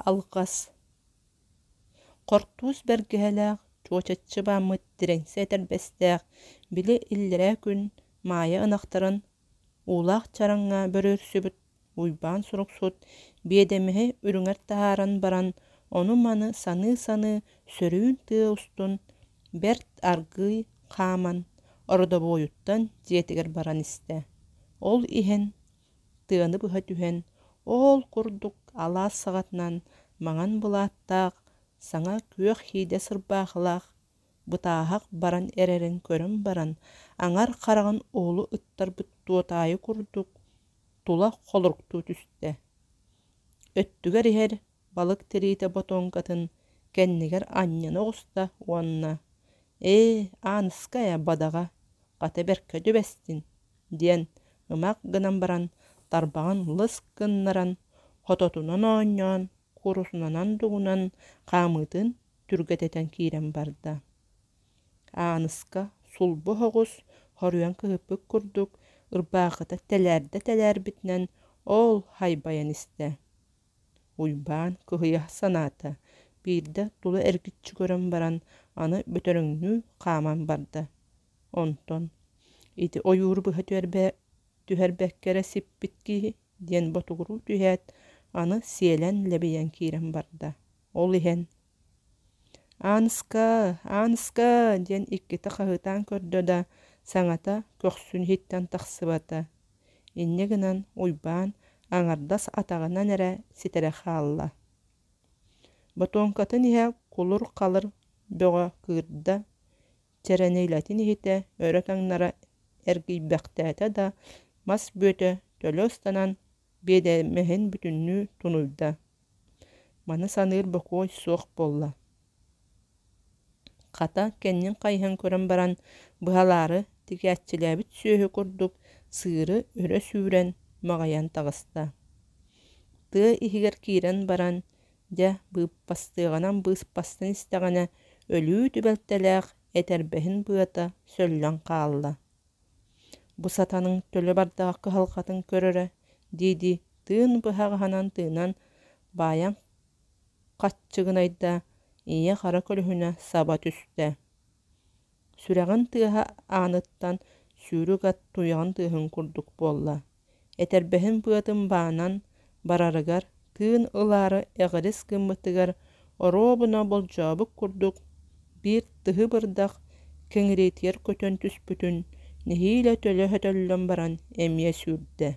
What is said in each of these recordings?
алҕас Хортуус бэргэһэлээх, чуочаччы бааммыт тирэҥсэ этэрбэстээх, били иллэрээ күн Маайа ынахтарын уулаах чараҥҥа бөрүөрсүбүт Уйбаан суруксут биэдэмэһи үрүҥэр таһааран баран, ону-маны саныы-саныы сөрүүн тыа устун бэрт аргыый хааман ородобуойуттан дьиэтигэр баран истэ. Ол иһэн тыаны быһа түһэн, оол курдук алаас саҕатынан маҥан былааттаах, саҥа күөх һиидэ сырбаахылаах бытааһах баран эрэрин көрөн баран, аҥар хараҕын уһулу ыттарбыт туотаайы курдук тула холоруктуу түстэ. Өттүгэр иһэр балык тириитэ ботуоҥкатын кэннигэр анньына оҕуста уонна «Ээ, Ааныска ээ, бадаҕа, хата бэркэ түбэстин» диэн ымах гынан баран тарбаҕын лыс гыннаран, хототунан оонньоон, куурусунан дугунан хаамыытын түргэтэтэн киирэн барда. Ааныска сулбу оһоҕус хоруйан кыһыппыт курдук ырбаахыта тэлээрдэ тэлээрбитинэн ол хайбайан истэ. Уйбаан кыһыйа санаата, биирдэ тула эргиччи көрөн баран аны бөтөрөҥнүү хааман барда. Онтон ити ойууру быһа түһэрбэккэ эрэ сиппит киһи диэн ботугуруу түһээт, аны сиэлэн лэбийэн киирэн барда. Ол иһэн «Ааныска, Ааныска!» диэн иккитэ хаһыытаан көрдө да, саҥата көхсүн иһиттэн тахсыбата. Инньэ гынан Уйбаан аҥардас атаҕынан эрэ ситэрэ хаалла. Ботуоҥкатын иһэ кулур-халыр бөҕө кыырда, чэрэниилэтин иһитэ өрө таҥнара эргийбэхтээтэ да, мас бүөтэ төлө ыстанан биэдэмэһин бүтүннүү тунуйда. Маны саныыр бокуой суох буолла. Хата, кэннин хайыһан көрөн баран, быһалаары тигээччилээбит сүөһү курдук сыыры өрө сүүрэн маҕыйан таҕыста. Тыа иһигэр киирэн баран, дьэ, быыппастыаҕынан быыспастан истэҕинэ, өлүү түбэлтэлээх этэрбэһин быата сөллөн хаалла. Бу сатаныҥ төлө бардаҕа кыһалҕатын көрөрө дии-дии тыын быһаҕаһынан тыынан баайан хаччыгынайда, ийэ-хара көлөһүнэ саба түстэ. Сүрэҕин тыаһа ааныттан сүүрүк ат туйаҕын тыаһын курдук буолла. Этэрбэһин быатын баанан барарыгар тыын ылаары эҕирис гыммытыгар оруобуна болдьообут курдук биир тыһы бырдах кэҥириитигэр көтөн түспүтүн нэһиилэ төлө сөтөллөн баран эмиэ сүүрдэ.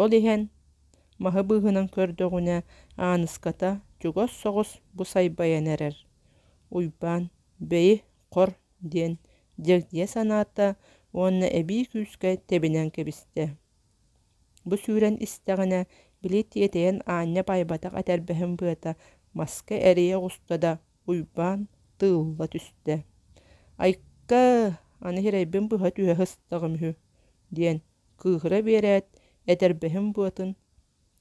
Ол иһэн маһы быыһынан көрдөҕүнэ Ааныската чугас соҕус бу сайбайан эрэр. Уйбаан «Бэйи, хор» диэн дьэгдьийэ санаата уонна эбии күүскэ тэбинэн кэбистэ. Бу сүүрэн истэҕинэ, били тиэтэйэн аанньа баайбатах этэрбэһин быата маска эрийэ оҕуста да, Уйбаан тыылла түстэ: «Айка, аны сирэйбин быһа түһэ сыстаҕым үһү» диэн кыыһыра биэрээт, этэрбэһин быатын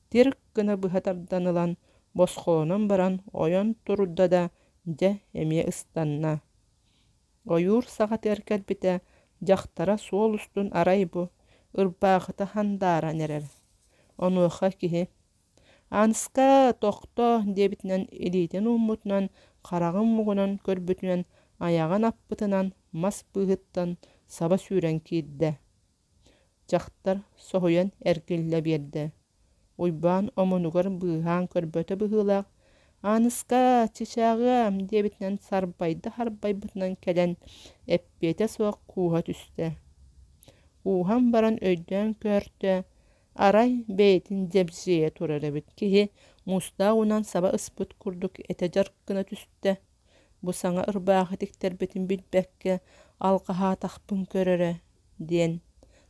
тир гына быһа тардан ылан, босхолонон баран ойон турда да, дьэ эмиэ ыстанна. Ойуур саҕатыгар кэлбитэ, дьахтара суол устун арай бу, ырбаахыта хандааран эрэр. Онуоха киһи «Ааныска, тохтоо!» диэбитинэн илиитин ууммутунан, хараҕын муҥунан көрбүтүнэн, айаҕын аппытынан мас быыһыттан саба сүүрэн киирдэ. Дьахтар соһуйан эргиллэ биэрдэ. Уйбаан омунугар быыһаан көрбөтө быһыылаах, «Ааныска, чычааҕыам!» диэбитинэн сарбайда харбайбытынан кэлэн, эппиэтэ суох кууһа түстэ. Кууһан баран өйдөөн көөртө, арай бэйэтин дьэбдьиэйэ турар эбит киһи муустаах уунан саба ыспыт курдук этэ дьар гына түстэ. Бу саҥа ырбаахы тиктэрбитин билбэккэ алҕаһаатахпын көрөрө диэн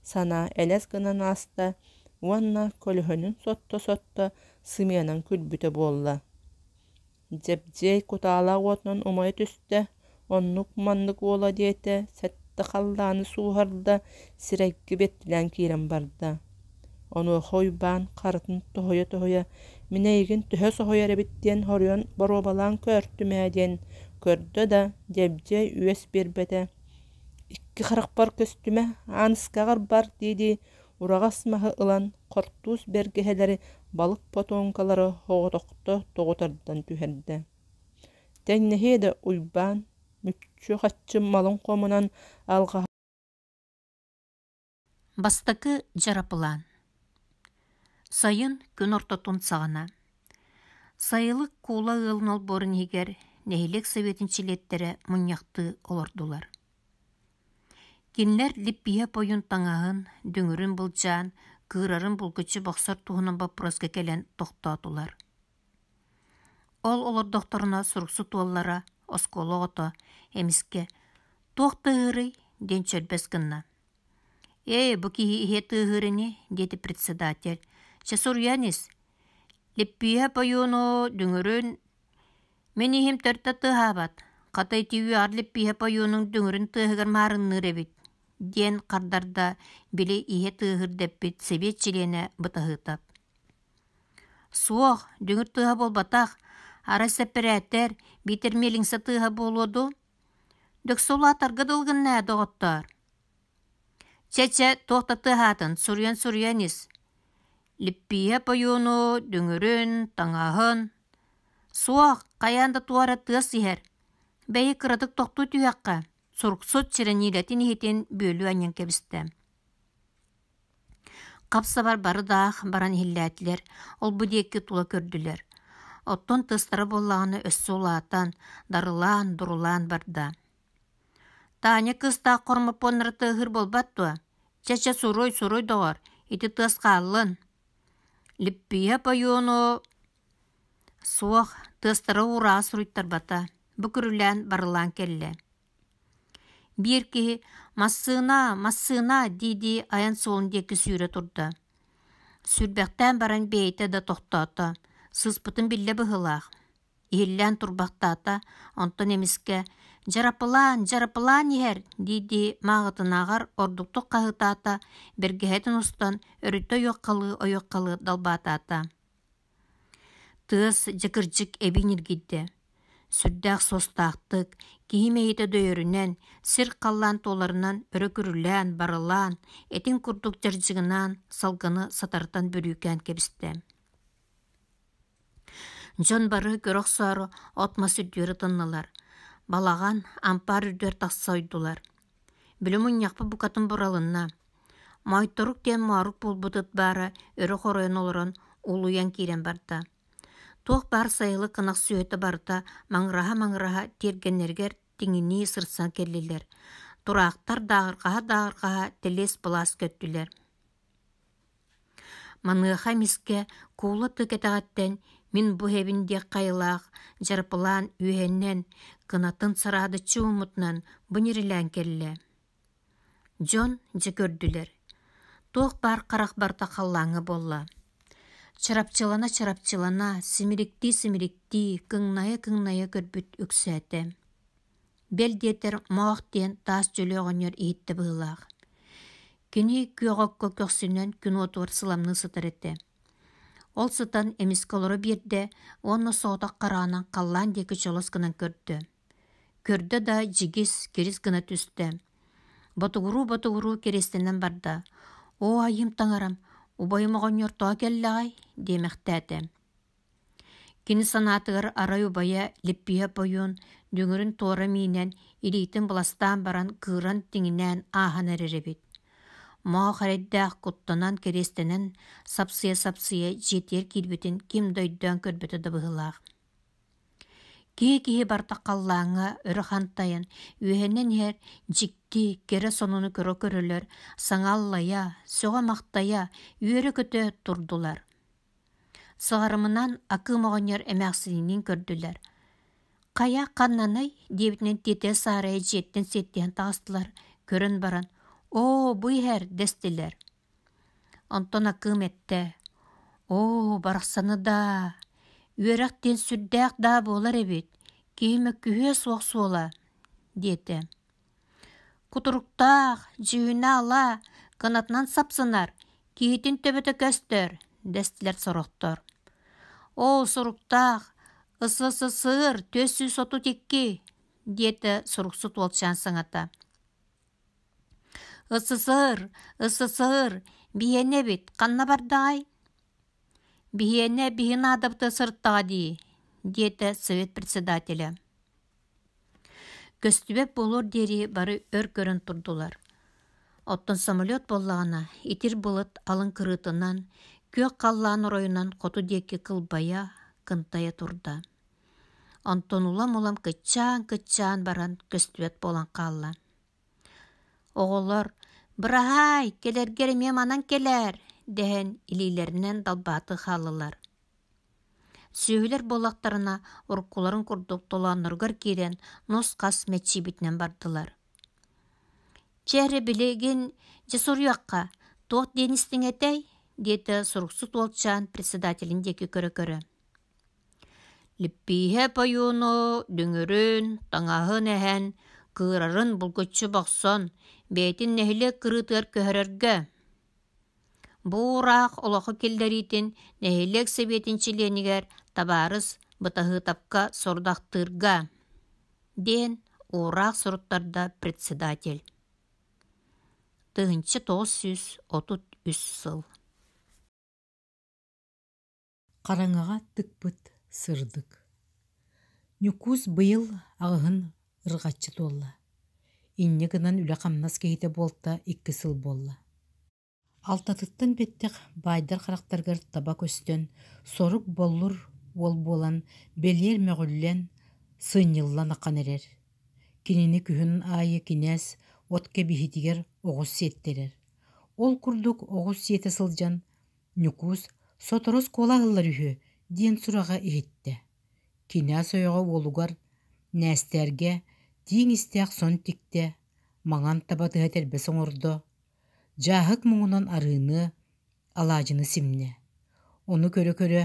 санаа элэс гынан ааста уонна көлөһүнүн сотто-сотто сымыйанан күлбүтэ буолла. Дьэбдьиэй кутаалаах уотунан умайа түстэ, оннук-маннык уола диэтэ, сэттэ халлааны сууһарда, сирэйгэ биэттилээн киирэн барда. Онуоха Уйбаан харытын тоһуйа-тоһуйа «Мин эйигин төһө соһуйар эбит диэн хоруйан боруобалаан көөртүм ээ» диэн көрдө да, Дьэбдьиэй үөс биэрбэтэ. Икки харахпар көстүмэ, Ааныскаҕар бар дии-дии ураҕас маһы ылан хортуус бэргэһэлэри, балык потуоҥкалары соҕотохто тоҕу тардан түһэрдэ. Тэҥнэһиэ да Уйбаан мүччү-хаччы малын хомунан алҕаһа Бастакы дьарапылаан Сайын күн ортотун саҕана Сайылык куула ыалын олбуорун иһигэр нэһилиэк советын чилиэттэрэ мунньахтыы олордулар. Кинилэр липпиһэ пойун таҥаһын, дүҥүрүн былдьаан, кыырарын булгуччу бохсор туһунан боппуруоска кэлэн тохтоотулар. Ол олордохторуна суруксут уоллара, оскуола оҕото, эмискэ «Туох тыаһыырый?» диэн чөрбөс гынна. «Ээ, бу киһи иһэ тыаһыыр ини» диэтэ председатель. «Чэ суруйан ис. Липпиэһэп ойууну дүҥүрүн Мин иһим төрдө тыаһаабат, хата ити үөҕэр липпиэһэп ойуунуҥ дүҥүрүн тыаһыгар маарынныыр эбит» диэн хардарда били иһэ тыаһыыр дэппит сэбиэт чилиэнэ Бытаһыытап. Суох, дүҥүр тыаһа буолбатах, арай сэппэрээтэр, биитэр миэлиҥсэ тыаһа буолуо дуу? Дөксө улаатарга дылы гынна ээ, доҕоттоор. Чэ-чэ, туох да тыаһаатын, суруйан-суруйан ис. Липпиэһэп ойууну, дүҥүрүн, таҥаһын. Суох, хайаан да туора тыас иһэр. Бэйи кыратык тохтуу түһүөххэ, суруксут чэрэниилэтин иһитин бүөлүү анньан кэбистэ. Хап-сабар бары даах баран иһиллээтилэр, ол-бу диэки тула көрдүлэр. Оттон тыастара буоллаҕына өссө улаатан, дарылаан, дурулаан барда. Таня кыыстаах хормоппуоннара тыаһыыр буолбат дуо? Чэ-чэ суруй, суруй доҕор, ити тыас хааллын. Липпиэп ойууну суох, тыастара уурааҕа суруйтарбата, бу күрүлээн барылаан кэллэ. Биир киһи «Массыына, массыына!» дии-дии айан суолун диэки сүүрэ турда. Сүүрбэхтээн баран бэйэтэ да тохтоото, сыыспытын биллэ быһыылаах. Иһиллээн турбахтаата, онтон эмискэ «Дьарапылаан, дьарапылаан иһэр!» дии-дии мааҕытынааҕар ордуктук хаһыытаата, бэргэһэтин устан өрүтэ ойуоххалыы-ойуоххалыы далбаатаата. Тыас дьэ кырдьык эбии ньиргийдэ, сүрдээх суостаахтык, киһи мэйиитэ дөйөрүнэн, сир-халлаан туоларынан өрө күрүлээн, барылаан, этиҥ курдук дьардьыгынаан салгыны сатарытан бүрүүкээн кэбистэ. Дьон бары көрө охсоору от-мас үрдүгэр ытыннылар, балаҕан, ампаар үрдүгэр тахса ойдулар. Били мунньахпыт букатын буралынна. Моойторук диэн моорук буолбут ыт баара өрө хоройон олорон улуйан киирэн барда. Туох баар сайылык ынах сүөһүтэ барыта маҥыраһа-маҥыраһа тиэргэннэригэр тиҥинии сырсан кэллилэр. Тураахтар дааҕырҕаһа-дааҕырҕаһа тэлиэс-былаас көттүлэр. Маныаха эмискэ куула тыы кэтэҕиттэн мин бу иһэбин диэх хайалаах дьарапылаан үөһэннэн, кынатын сараадыччы ууммутунан бу ньирилээн кэллэ. Дьон дьэ көрдүлэр, туох баар харах барыта халлааҥҥа буолла. Чарапчылана-чарапчылана, симириктии-симириктии, кыҥнайа-кыҥнайа көрбүт үксээтэ. Бэл диэтэр Моох диэн таас дьөлө оҕонньор иһиттэ быһыылаах. Кини күөх окко көхсүнэн күн уотугар сыламныы сытар этэ. Ол сытан эмискэ олоро биэрдэ уонна соҕотох хараҕынан халлаан диэки чолос гынан көрдө. Көрдө да дьигис, кирис гына түстэ. Ботугуруу-ботугуруу кириэстэнэн барда. «Оо, айыым таҥарам, убайым оҕонньор тоҕо кэллэҕэй?» диэмэхтээтэ. Кини санаатыгар арай убайа Липпиэп ойуун дүҥүрүн туора миинэн, илиитин быластаан баран кыыран тиҥинээн ааһан эрэр эбит. Моох эрэйдээх куттанан кириэстэнэн сапсыйа-сапсыйа дьиэтигэр киирбитин ким да өйдөөн көрбөтө да быһыылаах. Киһи-киһи барыта халлааҥҥа өрө хантайан, үөһэнэн иһэр дьикти, кэрэ сонуну көрө-көрөлөр саҥа аллайа, сөҕө-махтайа, үөрэ-көтө турдулар. Саҕарымынан Акыым оҕонньор эмээхсининиин көрдүлэр. «Хайа, ханнаный?» диэбитинэн тиэтэйэ-саарайа дьиэттэн сиэттиһэн таҕыстылар, көрөн баран «Оо, бу иһэр» дэстилэр. Онтон Акыым эттэ: «Оо, барахсаны даа, үөрэх диэн сүрдээх даа буолар эбит, киһи мөккүһүө суох суола» диэтэ. Кутуруктаах, дьүһүнэ ала, кынатынан сапсынар, киһитин төбөтө көстөр, дэстилэр сорохтор. Оо, суруктаах, СССР 432, диэтэ суруксут уолчаан саҥата. СССР, СССР, биһиэнэ эбит, ханна бардаҕай? Биһиэнэ биһи наадабыта сырыттаҕа дии, диэтэ совет председателэ. Көстүбэт буолуор диэри бары өр көрөн турдулар. Оттон самолет буоллаҕына итир былыт алын кырыытынан, күөх халлаан оройунан хоту диэки кылбайа, кынтайа турда. Онтон улам-улам кыччаан-кыччаан баран көстүбэт буолан хаалла. Оҕолор «Быраһаай, кэлэргэр эмиэ манан кэлээр» дэһэн илиилэринэн далбааты хааллылар. Сүөһүлэр буоллахтарына уруккуларын курдук толоонноругар киирэн нус-хас мэччийбитинэн бардылар. «Чэ эрэ билигин дьэ суруйуохха, туох диэн истиҥ этэй?» диэтэ суруксут уолчаан председателин диэки көрө-көрө. Липпииһэ ойууну дүҥүрүн, таҥаһын эһэн, кыырарын булгуччу бохсон, бэйэтин нэһилиэк кырыытыгар көһөрөргө. Бу уураах олоххо киллэриитин нэһилиэк сэбиэтин чилиэнигэр табаарыс Бытаһыытапка сорудахтыырга, диэн уураах суруттарда председатель. 1933 сыл Хараҥаҕа тыкпыт сырдык. Ньукуус быйыл аҕыһын ырҕаччы туолла. Инньэ гынан үлэ-хамнас киһитэ буолта икки сыл буолла. Алтатыттан бэттэх баайдар харахтарыгар таба көстөн, сорук-боллур уол буолан, бэлиэр мөҕүллэн, сынньыллан ахан эрэр. Кинини күһүн аайы кинээс от кэбиһиитигэр оҕус сиэттэрэр. Ол курдук оҕус сиэтэ сылдьан Ньукуус сотору оскуола аһыллар үһү диэн сураҕы иһиттэ. Кинээс ойоҕо уолугар Нээстээргэ тииҥ истээх сон тиктэ, маҥан таба тыһа этэрбэс оҥордо, дьааһык муҥунан арыыны, алаадьыны симнэ. Ону көрө-көрө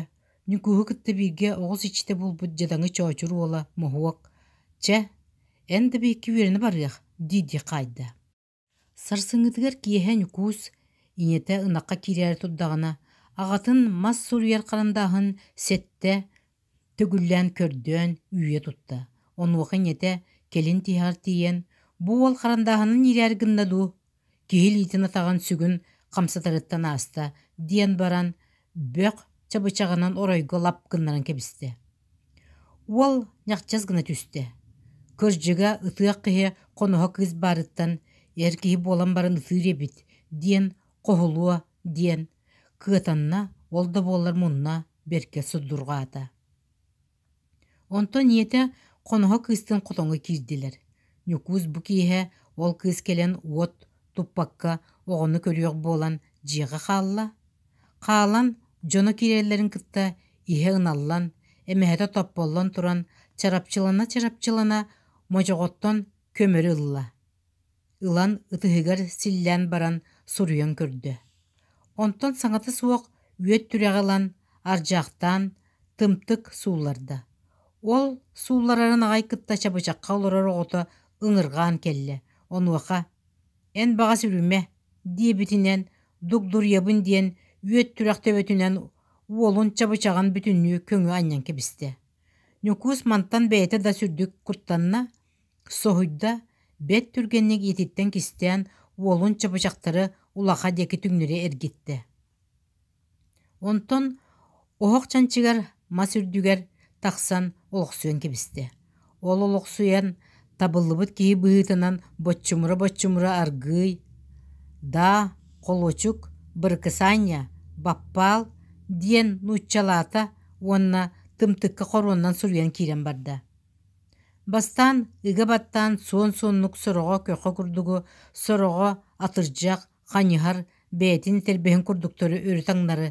Ньукууһу кытта бииргэ оҕус иччитэ буолбут дьадаҥы Чоочур уола Моһуок «Чэ, эн да биһикки үөрэнэ барыах» дии-дии хаайда. Сарсыҥҥытыгар киэһэ Ньукуус ийэтэ ынахха киирээри турдаҕына, аҕатын мас суруйар харандааһын сэттэ төгүллээн көрдөөн үүйэ тутта. Онуоха ийэтэ кэлин тиһэҕэр тиийэн, «Бу уол харандааһынан иирээри гынна дуу, киһи илиитин-атаҕын сүгүн хамсатарыттан ааста» диэн баран бөх чабычаҕынан оройго лап гыннаран кэбистэ. Уол ньахчас гына түстэ. Кырдьыга, ытыах киһи хоноһо кыыс баарыттан эр киһи буолан баран ытыыр эбит диэн хоһулуо диэн кыатанна, ол да буоллар мунна бэркэ сурдурҕаата. Онтон ийэтэ хоноһо кыыстыын хотоҥҥо киирдилэр. Ньукуус бу киэһэ ол кыыс кэлэн уот туппакка оҕону көрүөх буолан дьиэҕэ хаалла. Хаалан дьоно киирэллэрин кытта иһэ ыналлан, эмэһэтэ топполлон туран чарапчылана-чарапчылана модьоҕоттон көмөрү ылла. Ылан ытыһыгар силлээн баран суруйан көрдө. Онтон саҥата суох үөт түрэҕи ылан ардьаахтаан тымтык суулларда. Ол суулларарын аҕай кытта чабычахха олорор оҕото ыҥырҕаан кэллэ. Онуоха «Эн баҕас үрүмэ» диэбитинэн дугдуруйабын диэн үөт түрэх төбөтүнэн уолун чабычаҕын бүтүннүү көҥү анньан кэбистэ. Ньукуус мантан бэйэтэ да сүрдүк куттанна, соһуйда, бэрт түргэнник ийэтиттэн кистээн уолун чабычахтары улаха диэки түҥнэри эргиттэ. Онтон оһох чанчыгар мас үрдүгэр тахсан олохсуйан кэбистэ. Ол олохсуйан табыллыбыт киһи быһыытынан боччумура-боччумура аргыый, «Даа, холуочук, бырыкысаанньа, баппаал» диэн нууччалаата уонна тымтыкка хоруоннан суруйан киирэн барда. Бастаан ыга баттаан суон-суоннук сороҕо көхө курдугу, сороҕо атырдьах, ханьыһар бэйэтин этэрбэһин курдуктары өрү-таҥнары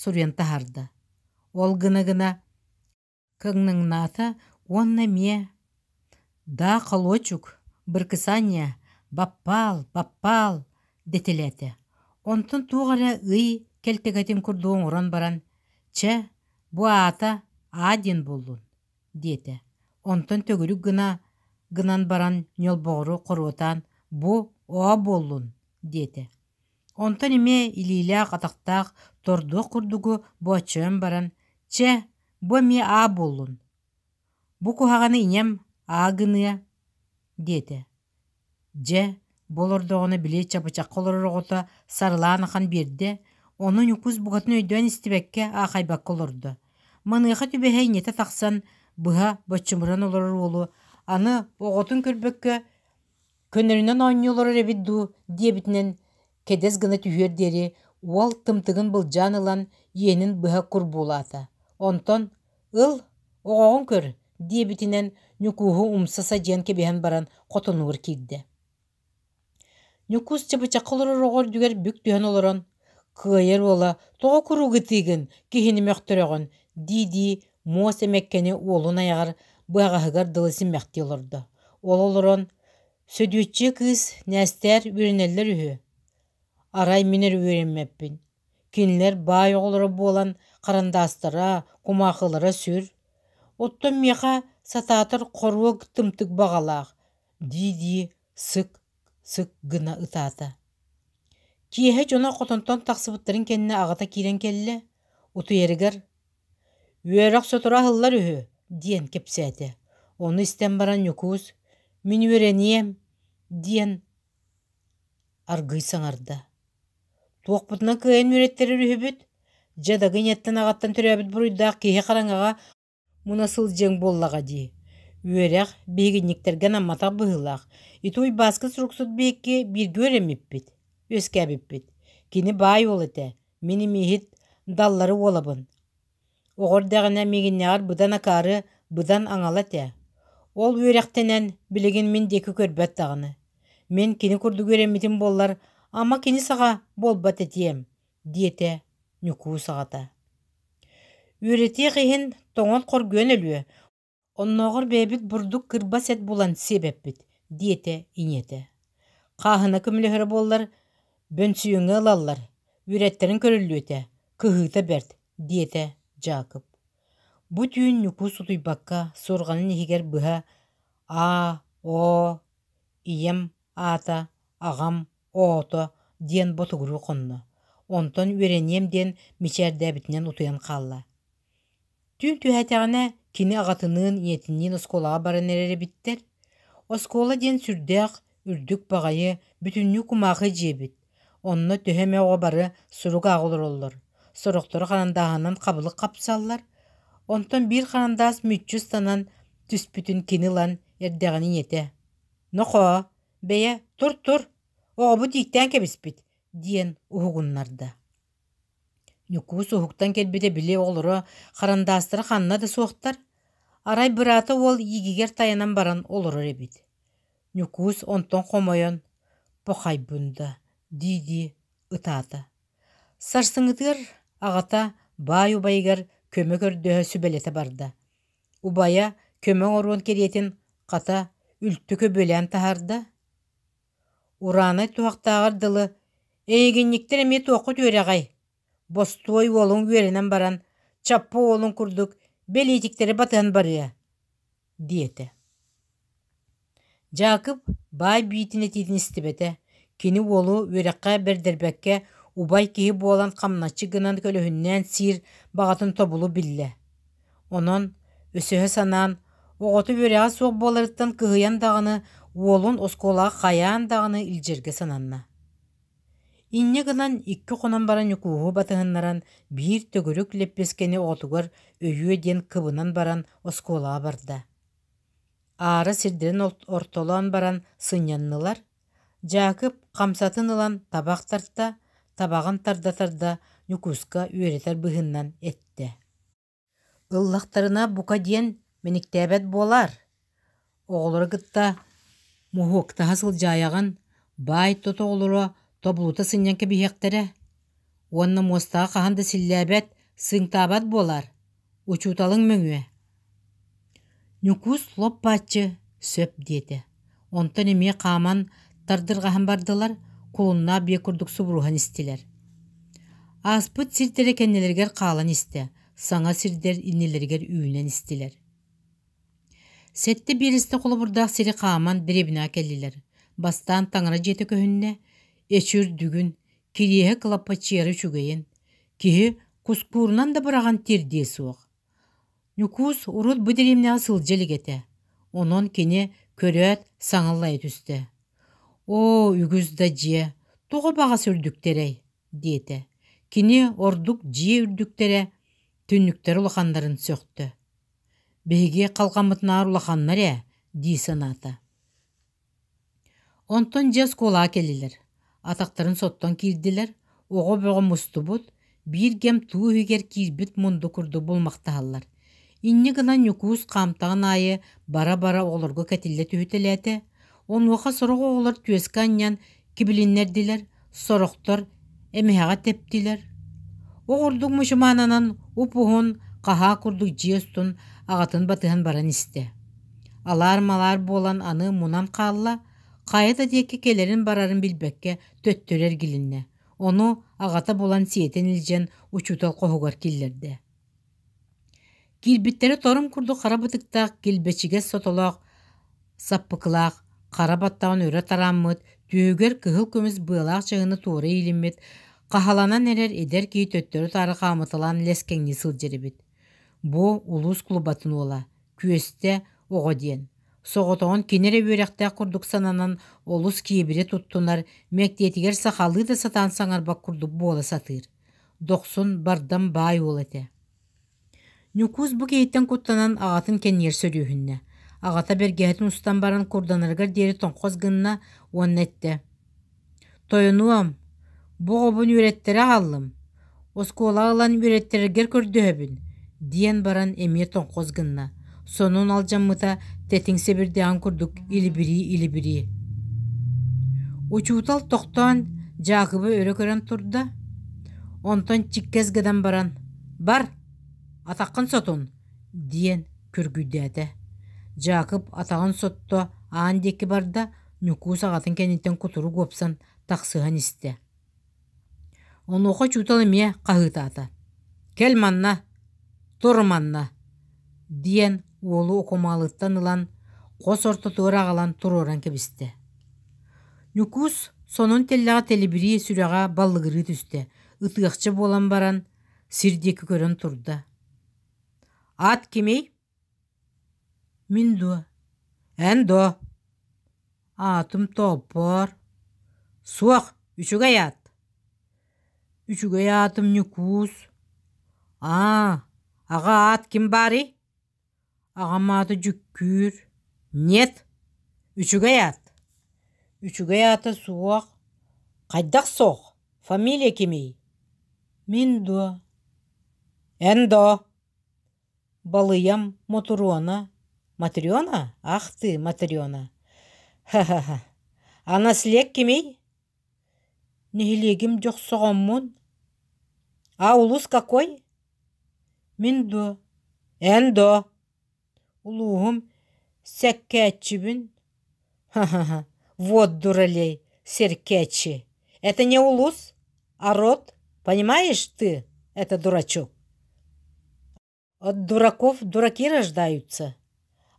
суруйан таһаарда. Ол гына-гына кыҥнаҥнаата уонна эмиэ «Да, холуочук, быркысаанньа, баппаал, баппаал» дэтэлээтэ. Онтон туох эрэ ый кэлтэгэтин курдук оҥорон баран «Чэ, бу аата аа диэн буоллун» диэтэ. Онтон төгүрүк гына гынан баран ньолбоҕору хоруотаан «Бу оо буоллун» диэтэ. Онтон эмиэ илиилээх-атахтаах тордуох курдугу бооччойон баран «Чэ, бу эмиэ аа буоллун. Бу куһаҕаны ийэм аа гыныа» диэтэ. Дьэ, Бу олордоҕуна били чабычахха олорор оҕото сарылаан ахан биэрдэ, ону Ньукуус букатын өйдөөн истибэккэ, аахайбакка олордо. Маныаха түбэһэ ийэтэ тахсан, быһа боччумуран олорор уолу аны оҕотун көрбөккө көнөрүнэн оонньуу олорор эбит дуу диэбитинэн кэдэс гына түһүөр диэри уол тымтыгын былдьаан ылан иэнин быһа курбуулаата. Онтон «Ыл, оҕоҕун көр» диэбитинэн Ньукууһу умса садьыйан кэбиһэн баран хотонугар киирдэ. Ньукуус чабычахха олорор оҕо үрдүгэр бүк түһэн олорон «Кыайар уола, тоҕо куруук ытыыгын, киһини мөхтөрөҕүн» дии-дии муос эмэккэни уолун айаҕар быһаҕаһыгар дылы симмэхтии олордо. Ол олорон «Сөдүөччүйэ кыыс Нээстээр үөрэнэллэр үһү. Арай мин эрэ үөрэммэппин. Кинилэр баай оҕолоро буолан харандаастара, кумаахылара сүр. Оттон миэхэ сатаатар хоруок тымтык баҕалаах» дии-дии сык-сык гына ытаата. Киэһэ дьоно хотонтон тахсыбыттарын кэннэ аҕата киирэн кэллэ, утуйарыгар «Үөрэх сотору аһыллар үһү» диэн кэпсээтэ. Ону истэн баран Ньукуус «Мин үөрэниэм» диэн аргыый саҥарда. «Туохпутунан кыайан үөрэттэрэр үһүбүт? Дьэ дагы ийэттэн аҕаттан төрөөбүт буруйдаах киһи хараҥаҕа муна сылдьыаҥ буоллаҕа дии. Үөрэх биһигинньиктэргэ анамматах быһыылаах. Ити Уйбааскы суруксут биһикки бииргэ үөрэммиппит, үөскээбиппит. Кини баай уол этэ, мин имииһит даллары уолабын. Оҕо эрдэҕинэ миигиннээҕэр быдан акаары, быдан аҥала этэ. Ол үөрэхтэнэн билигин мин диэки көрбөт даҕаны. Мин кини курдук үөрэммитим буоллар, ама кини саҕа буолбат этиэм, диэтэ Ньукуус аҕата. Үөрэтиэх иһин тоҥон хоргуйан өлүө, оннооҕор бэйэбит бурдук кырбас эт булан сиэбэппит, диэтэ ийэтэ. Хааһына көмөлөһөрө буоллар, бөнсүйүҥҥэ ылаллар, үөрэттэрин көрүллүө этэ, кыһыыта бэрт, диэтэ Дьаакып. Бу түүн Ньукуус утуйбакка суорҕанын иһигэр быһа «Аа, оо, ийэм аата, аҕам оото» диэн ботугуруу хонно, онтон үөрэниэм диэн мичээрдээбитинэн утуйан хаалла. Түүн түһээтэҕинэ кини аҕатыныын, ийэтиниин оскуолаҕа баран эрэр эбиттэр. Оскуола диэн сүрдээх үрдүк баҕайы, бүтүннүү кумаахы дьиэ эбит. Онно төһө эмэ оҕо бары сурук ааҕа олороллор, сорохторо харандааһынан хабылык хапсаллар. Онтон биир харандаас мүччү ыстанан түспүтүн кини ылан эрдэҕинэ ийэтэ: «Нохоо, бэйэ, тур-тур, оҕобут ииктээн кэбиспит» диэн уһугуннарда. Ньукуус уһуктан кэлбитэ били оҕолоро харандаастара ханна да суохтар, арай быраата уол иигигэр тайанан баран олорор эбит. Ньукуус онтон хомойон «Похайбын да» дии-дии ытаата. Сарсыҥҥытыгар аҕата баай убайыгар көмө көрдөһө сүбэлэтэ барда. Убайа көмө оҥоруон кэриэтин хата үлтү көбүөлээн таһаарда. Ураанай туһахтааҕар дылы «Эйигинньиктэр эмиэ туоххут үөрэҕэй? Бостуой уолуҥ үөрэнэн баран, Чаппа уолун курдук бэлиитиктэри батыһан барыа» диэтэ. Дьаакып баай биитин этиитин истибэтэ, кини уолу үөрэххэ бэрдэрбэккэ убай киһи буолан хамначчы гынан көлөһүннээн сиир баҕатын тобулу биллэ. Онон өсөһө санаан, оҕото үөрэҕэ суох буоларыттан кыһыйан даҕаны уолун оскуолаҕа хайаан даҕаны илдьэргэ сананна. Инньэ гынан икки хонон баран Ньукууһу батыһыннаран биир төгүрүк лэппиэскэни оҕотугар өйүө диэн кыбынан баран оскуолаҕа барда. Аара сирдэрин ортолоон баран сынньаннылар. Дьаакып хамсатын ылан табах тарта, табаҕын тарда-тарда Ньукууска үөрэтэр быһыынан эттэ: Ыллахтарына бука диэн мэниктээбэт буолаар, оҕолору кытта моһуоктаһа сылдьаайаҕын, баай тот оҕолоро тобулута сынньан кэбиһиэхтэрэ уонна муостаҕа хаһан да силлээбэт, сыыҥтаабат буолаар, учууталыҥ мөҥүө Ньукуус лоп-бааччы сөп диэтэ, онтон эмиэ хааман тардырҕаһан бардылар, кулуннаах биэ курдук субуруһан истилэр. Ааспыт сирдэрэ кэннилэригэр хаалан истэ, саҥа сирдэр иннилэригэр үүнэн истилэр. Сэттэ биэрэстэ холобурдаах сири хааман дэриэбинэҕэ кэллилэр. Бастаан таҥара дьиэтэ көһүннэ, эчи үрдүгүн, кириэһэ кылаппаччыйара үчүгэйин, киһи кускуурунан да быраҕан тиэрдиэ суох. Ньукуус урут бу дэриэбинэҕэ сылдьа илик этэ, онон кини көрөөт саҥа аллайа түстэ. Оо, үгүс да дьиэ, тоҕо баҕас үрдүктэрэй? диэтэ. Кини ордук дьиэ үрдүктэрэ, түннүктэрэ улаханнарын сөхтө. Биһиги халҕаммытынааҕар улаханнар ээ, дии санаата. Онтон дьэ оскуолаҕа кэллилэр, атахтарын соттон киирдилэр, оҕо бөҕө мустубут, биир кэм туу иһигэр киирбит мунду курдук булумахтаһаллар. Инньэ гынан Ньукуус хаамтаҕын аайы бара-бара оҕолорго кэтиллэ түһүтэлээтэ. Онуоха сорох оҕолор түөскэ анньан кибилиннэрдилэр, сорохтор эмэһэҕэ тэптилэр. Оҕурдук мучумаананан уп-уһун хаһаа курдук дьиэ устун аҕатын батыһан баран истэ. Алаар-малаар буолан аны мунан хаалла, хайа да диэки кэлэрин-барарын билбэккэ төттөрү эргилиннэ. Ону аҕата булан сиэтэн илдьэн учуутал хоһугар киллэрдэ. Киирбиттэрэ торум курдук хара бытыктаах килбэчигэс сотолоох, саппыкылаах, хара баттаҕын өрө тарааммыт, түөһүгэр кыһыл көмүс быалаах чаһыны туора иилиммит, хаһаланан эрэр эдэр киһи төттөрү-таары хаамыталаан лэскэҥнии сылдьар эбит. Бу улуус кулубатын уола, Күөстэ оҕо диэн. Соҕотоҕун кини эрэ үөрэхтээх курдук сананан олус киэбирэ туттунар, мэктиэтигэр сахалыы да сатаан саҥарбат курдук буола сатыыр. Дохсун бардам баай уол этэ. Ньукуус бу киһиттэн куттанан аҕатын кэннигэр сөрүөһүннэ. Аҕата бэргэһэтин устан баран курданарыгар диэри тоҥхос гынна уонна эттэ: «Тойонуом, бу оҕобун үөрэттэрэ аҕаллым, оскуолаҕа ылан үөрэттэрэргэр көрдөһөбүн» диэн баран эмиэ тоҥхос гынна, сонун алдьаммыта тэтиҥ сэбирдэҕин курдук илибирии-илибирии. Учуутал тохтоон Дьаакыбы өрө көрөн турда, онтон чиккэс гынан баран «Бар, атаххын сотун» диэн күргүйдээтэ. Дьаакып атаҕын сотто аан диэки барда, Ньукуус аҕатын кэнниттэн кутурук уопсан тахсыһан истэ. Онуоха учуутал эмиэ хаһыытаата: «Кэл манна, тур манна!» диэн уолу окумалыттан ылан хос ортотугар аҕалан туруоран кэбистэ. Ньукуус сонун тэллэҕэ тэлибирии сүрэҕэ баллыгырыы түстэ, ытыахча буолан баран сир диэки көрөн турда. «Ат кимий?» «Мин дуо?» «Эн дуо?» «Аатым Тооппоор». «Суох, үчүгэй аат». «Үчүгэй аатым Ньукуус». «Аа, аҕа аат ким баарый?» «Аҕам аата Дьүккүүр». «Нет, үчүгэй аат». «Үчүгэй аата суох». «Хайдах суох? Фамилия кимий?» «Мин дуо?» «Эн дуо?» Балыйам Мотуруона, Матрена? Ах ты, Матрена! Ха-ха-ха! А наслег кимий? Нэһилиэгим дьохсоҕоммун. А улус какой? Мин дуо? Эн дуо? Улууһум Сэккээччибин. Ха-ха-ха! Вот дуралей, Серкечи. Это не улус, а род. Понимаешь ты, это дурачок? От дураков дураки рождаются.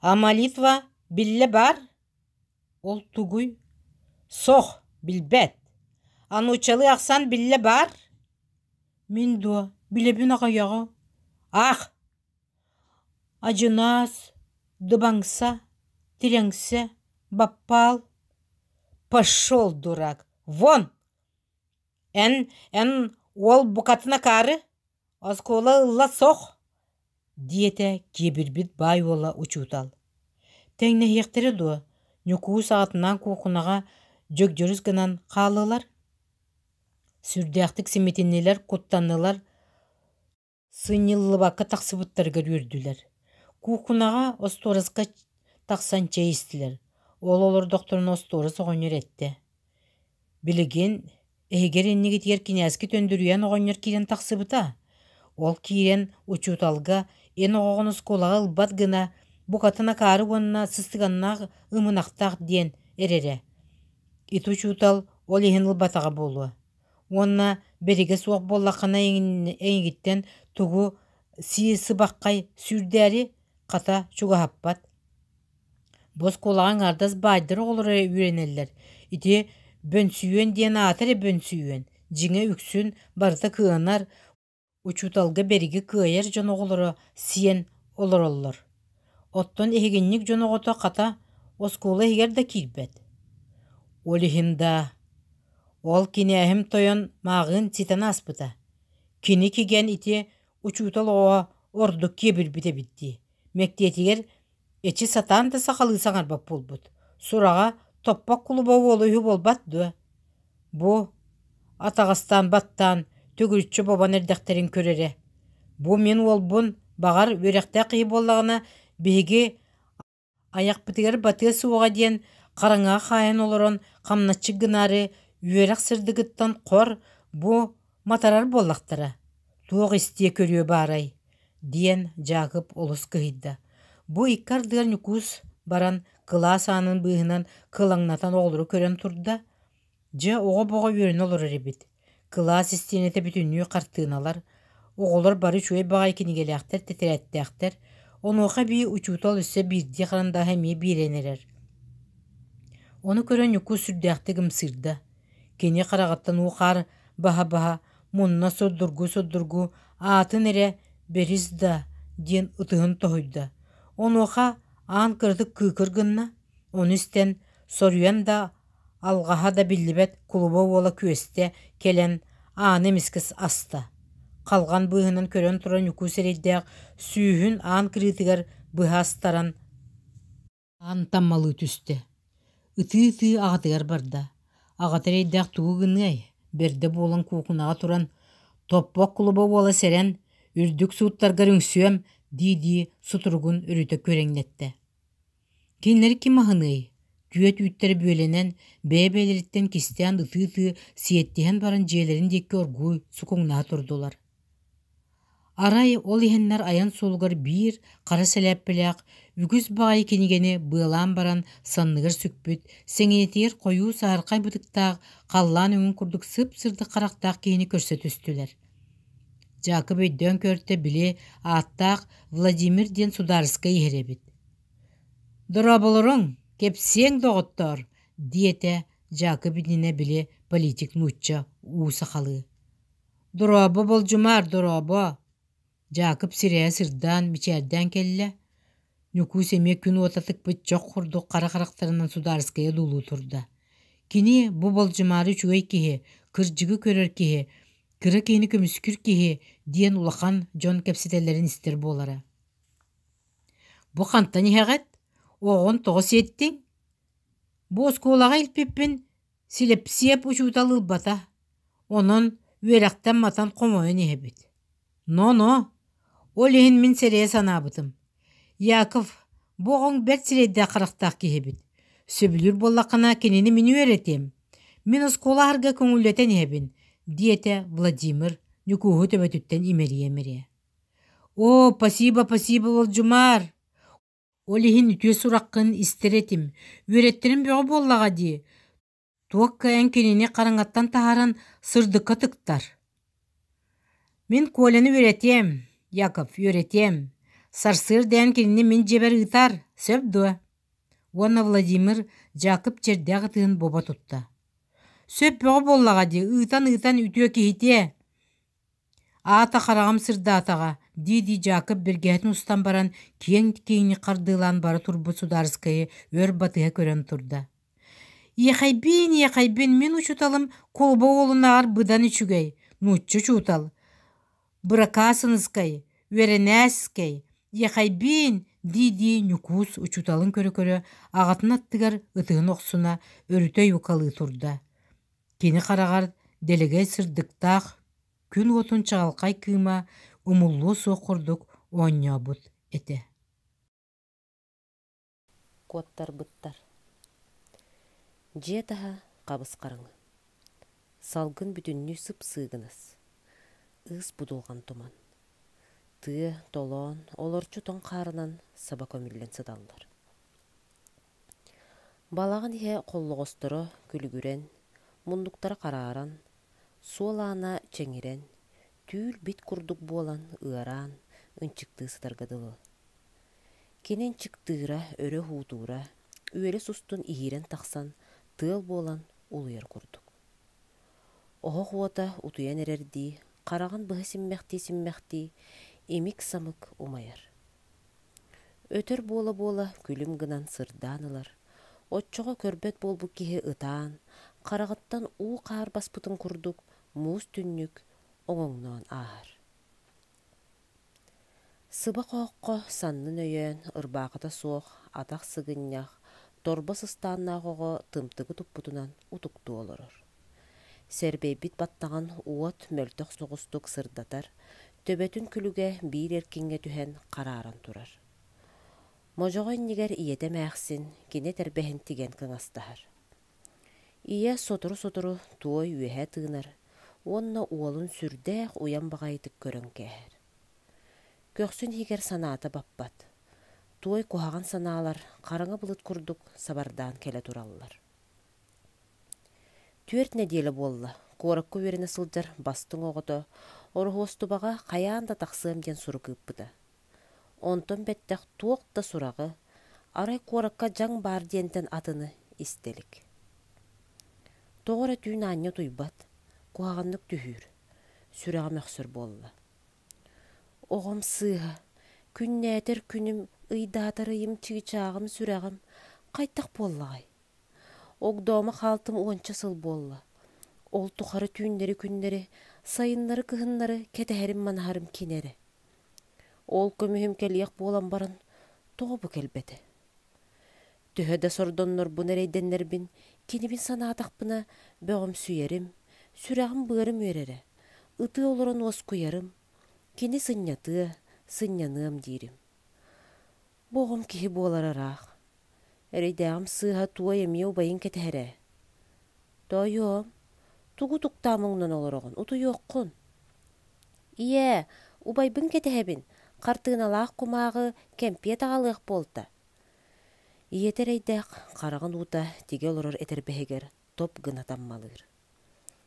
А молитва биллэ бар? Ол тугуй? Сох, билбэт. Анучалы ахсан биллэ бар? Мин дуо, билэбин аҕыйаҕы. Ах, Адьынаас, дыбаҥса, тирэҥсэ, баппаал Пошел, дурак, вон! Эн, эн уол букатын акаары, оскуола ылла сох, диэтэ киэбирбит баай уола учуутал. Тэҥнэһиэхтэрэ дуо, Ньукуус аҕатынаан куукунаҕа дьөгдьөрүс гынан хааллылар. Сүрдээхтик симитиннилэр, куттаннылар, Сынньыллыбакка тахсыбыттарыгар үөрдүлэр. Куукунаҕа остуораска тахсан чэй истилэр. Ол олордохторуна остуорас оҕонньор эттэ: «Билигин эһигэр иннигитигэр кинээски Төндүрүйэн оҕонньор киирэн тахсыбыта. Ол киирэн учууталга эн оҕоҕун оскуолаҕа ылбат гына букатын акаары уонна сыстыганнаах ымынахтаах диэн эрэрэ. Ити учуутал ол иһин ылбатаҕа буолуо. Уонна бэригэ суох буоллаххына эйигиттэн тугу сии сыбаххай сүүрдээри хата чугаһаппат. Бу оскуолаҕа аҥаардас баайдар оҕолоро үөрэнэллэр. Ити Бөнсүйүөн диэн аата эрэ Бөнсүйүөн, дьиҥэ үксүн барыта кыанар, Учууталга бэриги кыайар дьон оҕолоро сиэн олороллор. Оттон эһигинньик дьон оҕото хата оскуола иһигэр да киирбэт. Ол иһин даа, ол кинээһим тойон мааҕыын ситэн ааспыта. Кини кигэн ити учуутал оҕо ордук киэбирбит эбит дии. Мэктиэтигэр эчи сатаан да сахалыы саҥарбат буолбут. Сураҕа Топпок кулуба уола үһү буолбат дуо? Бу атаҕастаан баттаан төгүрүччү бобон эрдэхтэрин көрөрө. Бу мин уолбун, баҕар, үөрэхтээх киһи буоллаҕына, биһиги Айахпытыгар батыа суоҕа диэн хараҥаҕа хаайан олорон хамначчык гынаары үөрэх сырдыгыттан хор бу матарар буоллахтара, туох истиэ көрүө баарай диэн Дьаакып олус кыһыйда. Бу икки ардыгар Ньукуус баран кылаас аанын быыһынан кылаҥнатан оҕолору көрөн турда. Дьэ, оҕо бөҕө үөрэнэ олорор эбит. Кылаас истиэнэтэ бүтүннүү хартыыналар, оҕолор бары үчүгэй баҕайы кинигэлээхтэр, тэтэрээттээхтэр. Онуоха эбии учуутал өссө биирдии харандааһы эмиэ биэрэн эрэр. Ону көрөн Ньукуус сүрдээхтик ымсыырда. Кини хараҕыттан уу-хаар баһа-баһа, мунна сурдургуу-сурдургуу аатын эрэ «Бэрис да» диэн ытыһын тоһуйда. Онуоха аан кыратык кыыкыр гынна, ону истэн, соруйан да алҕаһа да биллибэт кулуба уола күөстэ кэлэн ааны эмискэ аста. Халҕан быыһынан көрөн туран Ньукуус эрэйдээх сүүһүн аан кырыытыгар быһа астаран аан таммалыы түстэ. Ытыы-ытыы аҕатыгар барда. Аҕата эрэйдээх тугу гыныай, бэрдэ буолан куукунаҕа туран «Топпох кулуба уола сэрэн, үрдүк сууттаргар үҥсүөм» дии-дии сутуругун өрүтэ күөрэҥнэттэ. Кинилэри ким аһыныай, түөт үүттэрэ бүөлэнэн, бэйэ-бэйэлэриттэн кистээн ытыы-ытыы сиэттиһэн баран дьиэлэрин диэки оргууй сукуҥнаһа турдулар. Арай ол иһэннэр айан суолугар биир хара сэлээппэлээх, үгүс баҕайы кинигэни быалаан баран санныгар сүкпүт, сэҥийэтигэр хойуу саһархай бытыктаах, халлаан өҥүн курдук сып-сырдык харахтаах киһини көрсө түстүлэр. Дьаакып өйдөөн көртө, били ааттаах Владимир диэн судаарыскай иһэр эбит. «Дорооболоруҥ, кэпсиэҥ, доҕоттоор!» диэтэ Дьаакып иннинэ били политик нуучча уу сахалыы. «Дорообо, Болдьумаар, дорообо!» Дьаакып сирэйэ сырдаан, мичээрдээн кэллэ. Ньукуус эмиэ күн уота тыкпыт чох курдук хара харахтарынан судаарыскайа одуулуу турда. Кини бу Болдьумаары үчүгэй киһи, кырдьыгы көрөр киһи, кыра киһини көмүскүүр киһи диэн улахан дьон кэпсэтэллэрин истэр буолара. Бу хантан иһэҕит? Оҕоҕун тоҕо сиэттиҥ? Бу оскуолаҕа илпиппин Силэпсиэп учуутал ылбата, онон үөрэхтэн матан хомойон иһэбит. Но-но, ол иһин мин сэрэйэ санаабытым. Яков, бу оҕоҥ бэрт сирэйдээх-харахтаах киһи эбит. Сөбүлүүр буоллаххына кинини мин үөрэтиэм. Мин оскуола аһарга көҥүллэтэн иһэбин, диэтэ Владимир Ньукууһу төбөтүттэн имэрийэ-имэрийэ. Оо, спасибо, спасибо, Болдьумаар! Ол иһин үтүө сураххын истэр этим, үөрэттэрим бөҕө буоллаҕа дии, туох кыайан кинини хараҥаттан таһааран сырдыкка тыктар. Мин Коляны үөрэтиэм, Яков, үөрэтиэм. Сарсыарда эн кинини мин дьиэбэр ыытаар, сөп дуо? Уонна Владимир Дьаакып чэрдээх ытыһын бобо тутта. Сөп бөҕө буоллаҕа дии, ыытан-ыытан үтүө киһитиэ. Аата хараҕым сырдаатаҕа, дии-дии Дьаакып бэргэһэтин устан баран киэҥ киэҥник хардыылаан бара турбут судаарыскайы өр батыһа көрөн турда. «Иэхэйбиин, иэхэйбин, мин учууталым кулуба уолунааҕар быдан үчүгэй, нуучча учуутал, быракаасыныскай, үөрэнээскэй, иэхэйбиин» дии-дии Ньукуус учууталын көрө-көрө аҕатын аттыгар ытыһын охсуна өрүтэ ойуокалыы турда. Кини хараҕар дэлэгэй сырдыктаах күн уотун чаҕылхай кыыма умуллуо суох курдук оонньообут этэ. Куоттарбыттар. Дьиэ таһа хабыс-хараҥа. Салгын бүтүннүү сып-сыыгынас. Ыыс будулҕан туман. Тыа, толоон, олорчу тоҥ хаарынан саба көмүллэн сыталлар. Балаҕан иһэ холлоҕосторо күлүгүрэн, муннуктара харааран, суол аана чэҥирэн, түүл-бит курдук буолан ыараан, ынчыктыы сытарга дылы. Кини ынчыктыыра, өрө уһуутуура, үөлэс устун иһиирэн тахсан, тыал буолан улуйар курдук. Оһох уота утуйан эрэрдии, хараҕын быһа симмэхтии-симмэхтии, имик-самык умайар. Өтөр буола-буола күлүм гынан сырдаан ылар, Оччоҕо көрбөт буолбут киһи ытаан, хараҕыттан уу-хаар баспытын курдук муус түннүк оҥоҥноон ааһар. Сыба хооххо саннын өйөөн, ырбаахыта суох, атах сыгынньах, торбос ыстааннаах оҕо тымтыгы туппутунан утуктуу олорор. Сэрбэйбит баттаҕын уот мөлтөх соҕустук сырдатар, төбөтүн күлүгэ биир эркиҥҥэ түһэн харааран турар. Модьоҕо иннигэр ийэтэ эмээхсин кини этэрбэһин тигэн кыҥастаһар. Ийэ сотору-сотору туой үөһэ тыынар уонна уолун сүрдээх уйан баҕайытык көрөн кээһэр. Көхсүн иһигэр санаата баппат, туой куһаҕан санаалар хараҥа былыт курдук сабардаан кэлэ тураллар. Түөрт нэдиэлэ буолла, куоракка үөрэнэ сылдьар бастыҥ оҕото Ороһуостубаҕа хайаан да тахсыам диэн сурук ыыппыта. Онтон бэттэх туох да сураҕы, арай куоракка дьаҥ баар диэнтэн атыны истэ илик. Тоҕо эрэ түүн аанньа утуйбат, куһаҕаннык түһүүр, сүрэҕэ мөхсөр буолла. Оҕом сыыһа, күннээтэр күнүм, ыйдаатар ыйым чыычааҕым сүрэҕим хайдах буоллаҕай? Огдоомо хаалтым уонча сыл буолла. Ол тухары түүннэри-күннэри, сайыннары-кыһыннары кэтэһэрим-манаһарым кини эрэ. Ол көмүһүм кэлиэх буолан баран, тоҕо бу кэлбэтэ? Төһө да сордоннорбун эрэйдэннэрбин, кинибин санаатахпына, бөҕөмсүйэрим, сүрэҕим-быарым үөрэрэ, ытыы олорон уоскуйарым, кини сынньатыа, сынньаныам диирим. Бу оҕом киһи буолара ыраах. Эрэйдээҕим сыыһа туой эмиэ убайын кэтэһэр ээ. Тоойуом, тугу туктаам оҥнон олороҕун, утуйуоххун. Ийээ, убайбын кэтэһэбин, хартыыналаах кумааҕы кэмпиэт аҕалыах буолта. Ийэтэ эрэйдээх хараҕын уута тигэ олорор этэрбэһигэр топ гына таммалыыр.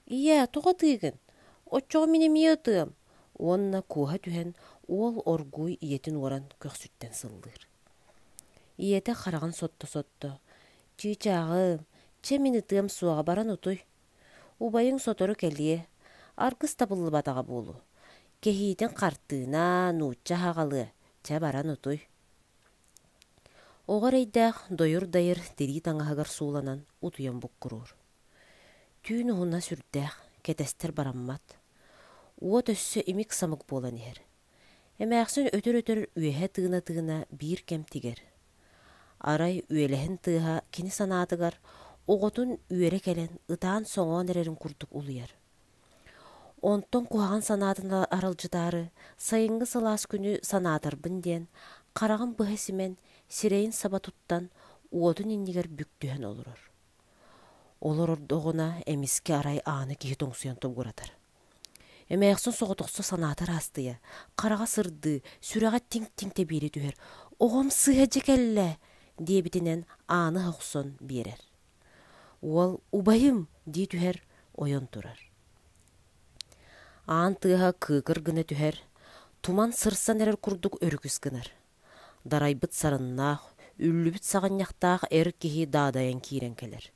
Ийээ, тоҕо ытыыгын? Оччоҕо мин эмиэ ытыам уонна куоһа түһэн уол оргууй ийэтин уоран көхсүттэн сыллыыр. Ийэтэ хараҕын сотто-сотто: «Чыычааҕым, чэ мин ытыам суоҕа баран утуй. Убайыҥ сотору кэлиэ, аргыс табыллыбатаҕа буолуо. Кэһиитин хартыына, нуучча аһаҕалыа, чэ баран утуй». Оҕо эрэйдээх дойур-дайыр тирии таҥаһыгар сууланан утуйан буккуруур. Түүн уһуна сүрдээх, кэтэстэр бараммат. Уот өссө имик-самык буолан иһэр. Эмээхсин өтөр-өтөр үөһэ тыына-тыына биир кэм тигэр. Арай үөлэһин тыаһа кини санаатыгар оҕотун үөрэ кэлэн ытаан-соҥоон эрэрин курдук улуйар. Онтон куһаҕан санаатын аралдьытаары сайыҥҥы сылаас күнү санаатарбын диэн хараҕын быһа симэн, сирэйин саба туттан уотун иннигэр бүк түһэн олорор. Олорордоҕуна эмискэ арай ааны киһи тоҥсуйан тобугуратар. Эмээхсин соҕотохсо санаата ыраастыйа, хараҕа сырдыы, сүрэҕэ тиҥ-тиҥ тэбиэри түһэр: «Оҕом сыыһа дьэ кэллэ!» диэбитинэн ааны аһа охсон биэрэр. Уол «Убайым!» дии түһэр, ойон турар. Аан тыаһа кыыкыр гына түһэр, туман сырсан эрэр курдук өрүкүс гынар. Дарайбыт сарыннаах, үллүбүт саҕынньахтаах эр киһи даадайан киирэн кэлэр.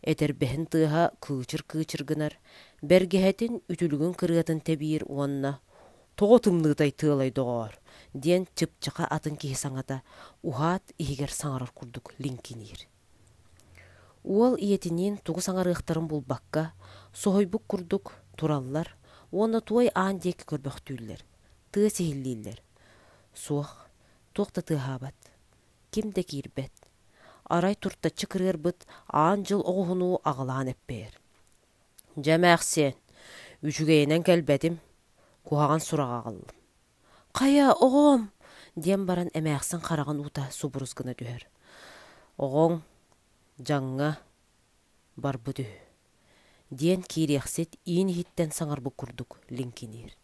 Этэрбэһин тыаһа кыычыр-кыычыр гынар, бэргэһэтин үтүлүгүн кырыатын тэбиир уонна «Тоҕо тымныытай тыалай доҕоор?» диэн чыпчаха атын киһи саҥата уһаат иһигэр саҥарар курдук лиҥкиниир. Уол ийэтиниин тугу саҥарыахтарын булбакка, соһуйбут курдук тураллар уонна туой аан диэки көрбөхтүүллэр, тыа сиһиллииллэр. Суох, туох да тыаһаабат, ким да киирбэт. Арай туртаччы кырыарбыт аан дьыл оҕуһунуу аҕылаан эппиэр: «Дьэ, эмээхсиэн, үчүгэйинэн кэлбэтим, куһаҕан сураҕы аҕаллым». «Хайа, оҕом?» диэн баран эмээхсин хараҕын уута субурус гына түһэр. «Оҕоҥ дьаҥҥа барбыт үһү» диэн киириэхсит иин иһиттэн саҥарбыт курдук лиҥкиниир.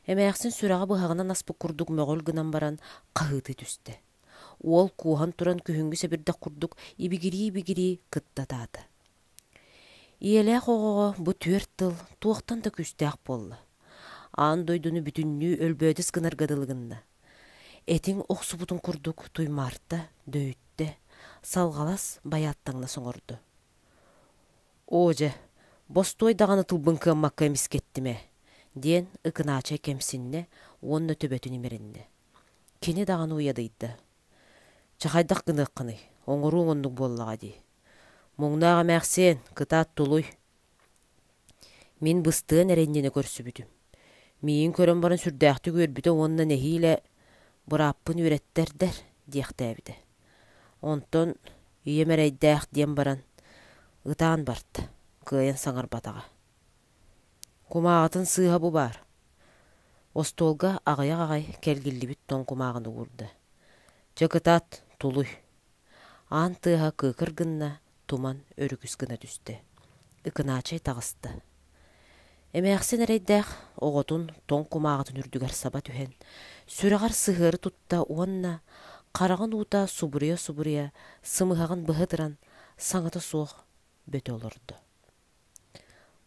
Эмээхсин сүрэҕэ быһаҕынан аспыт курдук мөҕүл гынан баран хаһыытыы түстэ. Уол кууһан туран күһүҥҥү сэбирдэх курдук ибигирии-ибигирии кытта ытаата. Ийэлээх оҕоҕо бу түөрт тыл туохтан да күүстээх буолла. Аан дойдуну бүтүннүү өлбөөдүс гынарга дылы гынна. Этиҥ охсубутун курдук туймаарта, дөйүттэ, салҕалас байааттаҥнас оҥордо. Оо дьэ, бостуой даҕаны тылбын кыаммакка эмискэттим ээ, диэн Ыкынаачай кэмсиннэ уонна төбөтүн имэриннэ. Кини даҕаны уйадыйда. Чэ хайдах гыныаххыный, Оҥорууҥ оннук буоллаҕа дии. Муҥнаах эмээхсиэн, кытаат тулуй. Мин быстыан эрэ иннинэ көрсүбүтүм. Миигин көрөн баран сүрдээхтик үөрбүтэ уонна нэһиилэ «Бырааппын үөрэттэрдэр» диэхтээбитэ. Онтон ийэм эрэйдээх диэн баран ытаан барда, кыайан саҥарбатаҕа. Кумааҕытын сыыһа бу баар. Остуолга аҕыйах аҕай кэлгиллибит тоҥ кумааҕыны уурда. Дьэ кытаат, тулуй. Аан тыаһа кыыкыр гынна, туман өрүкүс гына түстэ. Ыкынаачай таҕыста. Эмээхсин эрэйдээх оҕотун тоҥ кумааҕытын үрдүгэр саба түһэн, сүрэҕэр сыһыары тутта уонна хараҕын уута субуруйа-субуруйа сымыһаҕын быһа ытыран саҥата суох бөтө олордо.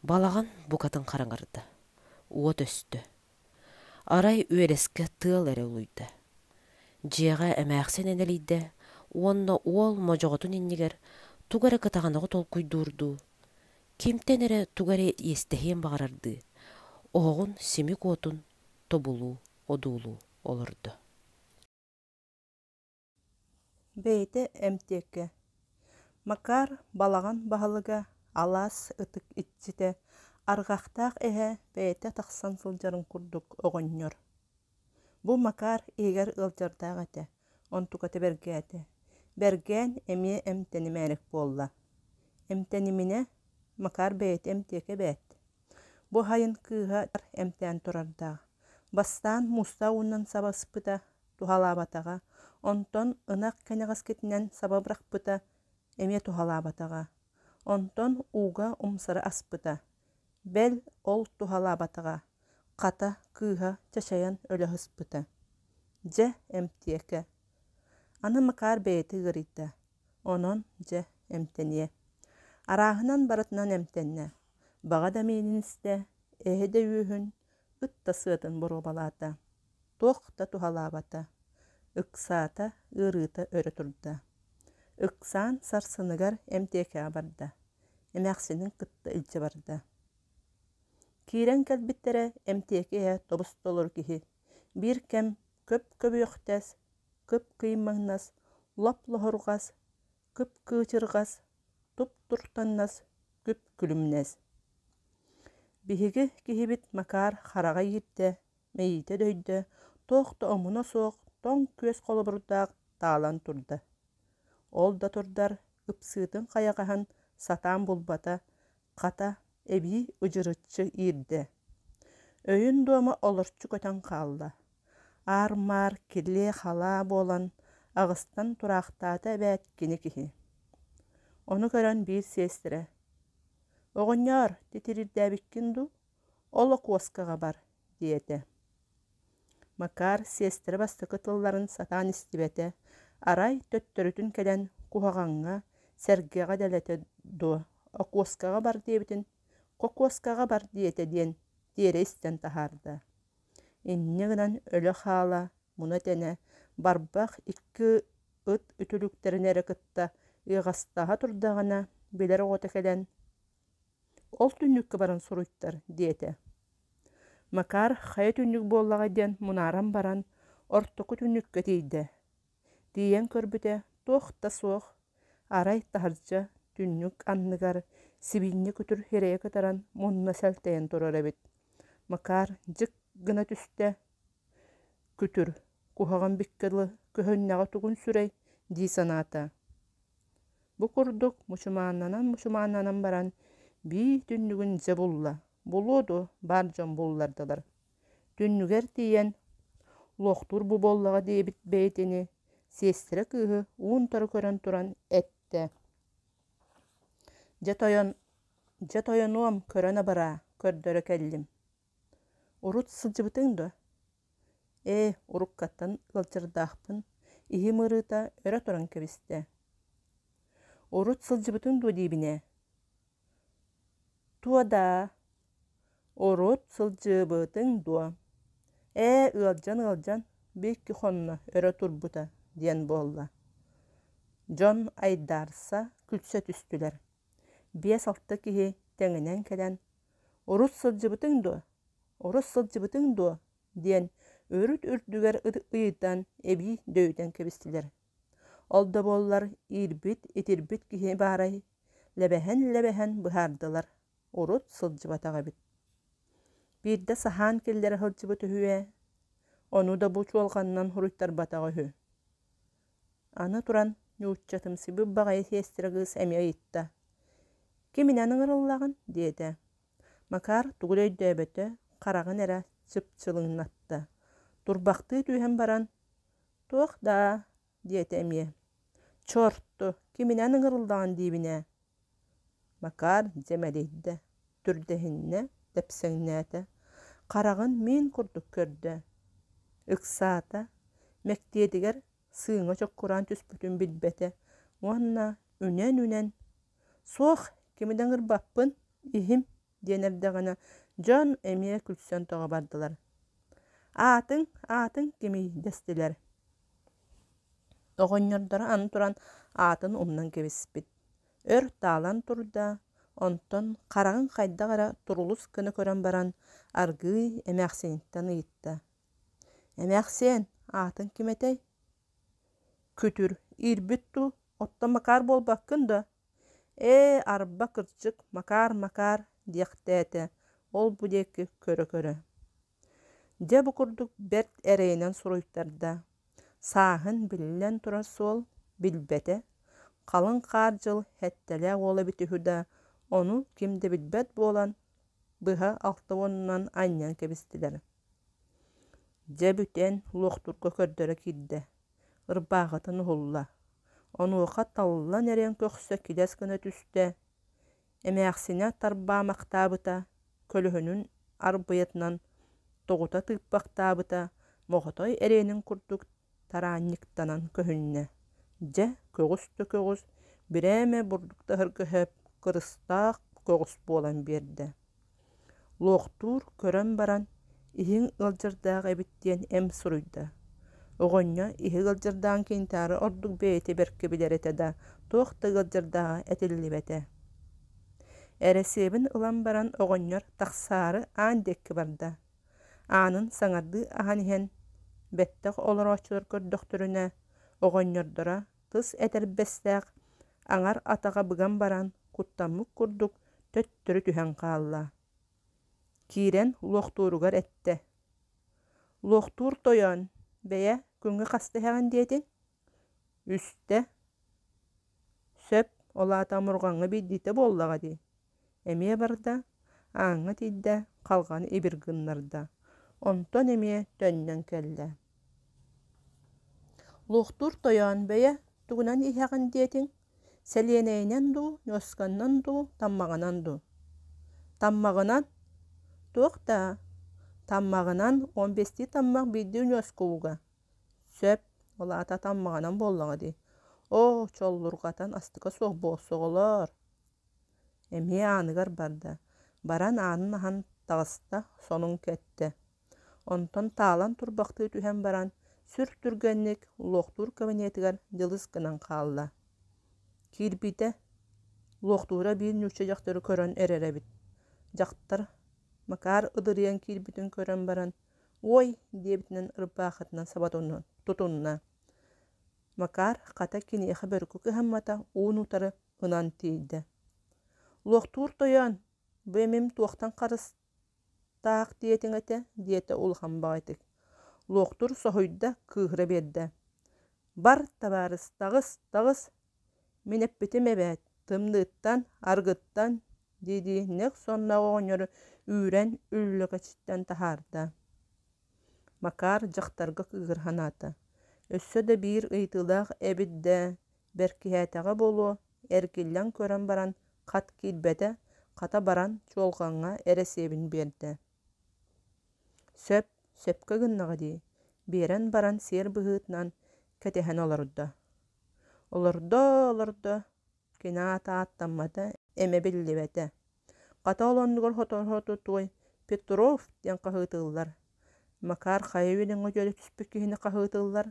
Балаҕан букатын хараҥарда, уот өстө. Арай үөрэскэ тыал эрэ улуйда. Дьиэҕэ эмээхсин энэлийдэ уонна уол модьоҕотун иннигэр тугу эрэ кытаанаҕы толкуйдуурдуу, кимтэн эрэ тугу эрэ иэстэһиэн баҕарардыы, оһоҕун симик уотун тобулуу одуулуу олордо. Бэйэтэ эмтиэкэ. Макар балаҕан баһылыга, алаас ытык иччитэ, арҕахтаах эһэ бэйэтэ тахсан сылдьарын курдук оҕонньор. Бу Макар иһигэр ыалдьардаах этэ, онтуката бэргээтэ. Бэргээн эмиэ эмтэнимээрик буолла. Эмтэниминэ, Макар бэйэтэ эмтиэкэ эбээт. Бу сайын кыыһа эмтээн турардаах. Бастаан муустаах уунан сабаспыта, туһалаабатаҕа, онтон ынах кэнэҕэскитинэн саба бырахпыта эмиэ туһалаабатаҕа, онтон ууга умсары аспыта, бэл ол туһалаабатаҕа, хата кыыһа чачайан өлө сыспыта. Дьэ, эмтиэкэ. Аны Макар бэйэтэ ыарыйда, онон дьэ эмтэниэ. Арааһынан барытынан эмтэннэ, баҕа да миинин истэ, эһэ да үөһүн, ыт да сыатын боруобалаата. Туох да туһалаабата, ыксаата, ыарыыта өрө турда. Ыксаан сарсыныгар эмтиэкэҕэ барда, эмээхсинин кытта илдьэ барда. Киирэн кэлбиттэрэ эмтиэкэ иһэ тобус-толору киһи, биир кэм көп-көбүөхтэс, кып-кыймаҥнас, лоп-лоһурҕас, кып-кыычырҕас, туп-туртаннас, күп-күлүмнэс. Биһиги киһибит Макар хараҕа иирдэ, мэйиитэ дөйдө, туох да омуна суох тоҥ күөс холобурдаах таалан турда. Ол да турдар ыпсыытын хайаҕаһын сатаан булбата, хата, эбии ыдьырыччы иирдэ. Өйүн дуома олорчу көтөн хаалла. Аар-маар килиэ-халаа буолан аҕыстан тураахтаата эбээт кини киһи. Ону көрөн биир сиэстэрэ: «Оҕонньоор, титириирдээбиккин дуу? Ол окуоскаҕа бар» диэтэ. Макар сиэстэрэ бастакы тылларын сатаан истибэтэ, арай төттөрүтүн кэлэн куһаҕаҥҥа, сэргэҕэ дэлэтэ дуо, окуоскаҕа бар диэбитин «Кокуоскаҕа бар» диэтэ диэн тиэрэ истэн таһаарда. Инньэ гынан өлө хаала, муна-тэнэ, барбах икки ыт үтүлүктэрин эрэ кытта ыаҕастаһа турдаҕына, билэр оҕото кэлэн «Ол түннүккэ баран суруйтар» диэтэ. Макар хайа түннүк буоллаҕай диэн мунааран баран, ортоку түннүккэ тиийдэ. Тиийэн көрбүтэ туох да суох, арай таһырдьа түннүк анныгар сибиинньэ күтүр сирэйэ кытаран мунна сэлтэйэн турар эбит. Макар дьик гына түстэ, «Күтүр, куһаҕан биккэ дылы көһүннэҕэ тугун сүрэй» дии санаата. Бу курдук мучумааннанан-мучумааннанан баран бии түннүгүн дьэ булла, булуо дуо баар дьон буллардылар. Түннүгэр тиийэн «Луохтуур бу буоллаҕа» диэбит бэйэтини сиэстэрэ кыыһы уун-утары көрөн туран эттэ: «Дьэ тойон, дьэ тойонуом, көрөн абараа, көрдөрө кэллим. Урут сылдьыбытыҥ дуо?» «Ээ, уруккаттан ыалдьардаахпын, иһим ыарыыта өрө туран кэбистэ. Урут сылдьыбытыҥ дуо диибин ээ?» «Туо даа, урут сылдьыбытыҥ дуо? Ээ, ыалдьан-ыалдьан биир хонно өрө турбута» диэн буолла. Дьон айдаарса, күлсэ түстүлэр. Биэс-алта киһи тэҥинэн кэлэн «Урут сылдьыбытыҥ дуо? Урут сылдьыбытыҥ дуо?» диэн үрүт үрдүгэр ыйытан эбии дөйүтэн кэбистилэр. Ол да буоллар иирбит, итирбит киһи баарай, лэбэһэн-лэбэһэн быһаардылар, урут сылдьыбатах эбит. Биирдэ саһаан киллэрэ сылдьыбыт үһү ээ, ону да бу чуолҕанынан суруйтарбатах үһү. Аны туран нууччатымсыйбыт баҕайы сиэстэрэ кыыс эмиэ ыйытта: «Киминэн ыҥырыллаҕын?» диэтэ. Макар тугу да өйдөөбөтө, хараҕын эрэ чыпчылыҥнатта. Турбахтыы түһэн баран «Туох даа?» диэтэ эмиэ. «Чорту, киминэн ыҥырыллаҕын диибин ээ?» Макар дьэ мэлийдэ, түрдэһиннэ, тэпсэҥнээтэ, хараҕын миин курдук көрдө. Ыксаата, мэктиэтигэр сыыҥа чоккураан түспүтүн билбэтэ уонна үнэн-үнэн «Суох, кими да ыҥырбаппын, иһим» диэн эрдэҕинэ дьон эмиэ күлсэн тоҕо бардылар. «Аатыҥ, аатыҥ кимий?» дэстилэр. Оҕонньордоро аны туран аатын умнан кэбиспит. Өр таалан турда, онтон хараҕын хайдах эрэ турулус гына көрөн баран аргыый эмээхсиниттэн ыйытта: «Эмээхсиэн, аатыҥ ким этэй?» «Күтүр, иирбит дуу, оттон Макар буолбаккын дуо?» «Ээ, арба, кырдьык, Макар, Макар» диэхтээтэ, ол-бу диэки көрө-көрө. Дьэ бу курдук бэрт эрэйинэн суруйтарда. Сааһын биллэн турар суол, билбэтэ, халыҥ хаар дьыл сэттэлээх уол эбит үһү да, ону ким да билбэт буолан, быһа 60-унан анньан кэбистилэр. Дьэ бүтэн луохтуурга көрдөрө киирдэ, ырбаахытын уһулла. Онуоха таллан эриэн көхсө килэс гына түстэ, Эмээхсинэ тарбаамахтаабыта, көлөһүнүн арбыйатынан тоҕута тыыппахтаабыта моҕотой эриэнин курдук тараанньыктанан көһүннэ. Дьэ, көҕүс да көҕүс, бирээмэ бурдук таһыргыһап кырыстаах көҕүс буолан биэрдэ. Луохтуур көрөн баран, иһиҥ ыалдьардаах эбит диэн эм суруйда. Оҕонньор иһи ыалдьардаан кинитээҕэр ордук бэйэтэ бэркэ билэр этэ да, туох да ыалдьардааҕа этиллибэтэ. Эрэсиэбин ылан баран оҕонньор тахсаары аан диэки барда. Аанын саҥардыы аһан иһэн, бэттэх олорооччулар көрдөхтөрүнэ, оҕонньордоро тыс этэрбэстээх аҥар атаҕа быган баран, куттаммыт курдук төттөрү түһэн хаалла. Киирэн луохтууругар эттэ: «Луохтуур тойон, бэйэ, күҥҥэ хаста иһэҕин диэтиҥ?» «Үстэ». «Сөп, ол аата омурҕаҥҥа биирдиитэ буоллаҕа дии». Эмиэ барда, ааҥҥа тиийдэ, халҕаны ибир гыннарда, онтон эмиэ төннөн кэллэ. «Луохтуур тойон, бэйэ, тугунан иһэҕин диэтиҥ?» Сэлиэнэйинэн дуу, ньуосканнан дуу, таммаҕынан дуу? Таммаҕынан? Туох даа? Таммаҕынан 15-тии таммах биирдии ньуоска ууга. Сөп, ол аата таммаҕынан буоллаҕа дии. Оо, чоллурҕатан астыка суох буолсу оҕолоор. Эмиэ ааныгар барда. Баран аанын аһан таҕыста, сонун кэттэ. Онтон таалан турбахтыы түһэн баран, сүр түргэнник луохтуур кабинетыгар дьылыс гынан хаалла. Киирбитэ, луохтуура биир нуучча дьахтары көрөн эрэр эбит. Дьахтар Макар ыдырыйан киирбитин көрөн баран, «Уой!» диэбитинэн ырбаахытынан саба тутунна. Макар хата киниэхэ бөрүкү кыһаммата уун-утары ынан тиийдэ. «Луохтуур тойон, бу эмим туохтан харыс Таах диэтиҥ этэ, диэтэ улахан баҕайытык. Луохтуур соһуйда, кыыһыра биэрдэ: «Бар, табаарыс, таҕыс, таҕыс! Мин эппитим эбээт, тымныыттан, аргыттан» дии-дии нэх сонноох оҕонньору үүрэн үллэкэчиттэн таһаарда. Макар дьахтарга кыыһыра санаата: өссө да биир ыйытыылаах эбит да, бэркиһээтэҕэ буолуо, эргиллэн көрөн баран хат киирбэтэ, хата баран чуолҕаҥҥа эрэсиэбин биэрдэ. Сөп, сөпкө гыннаҕа дии, биэрэн баран сиэр быһыытынан кэтэһэн олордо. Олордо-олордо, кини аата ааттаммата, эмэ биллибэтэ. Хата ол оннугар сотору-сотору туой «Петров» диэн хаһыытыыллар. Макар хайа үөлэҥҥэ дьүөрэ түспүт киһини хаһыытыыллар,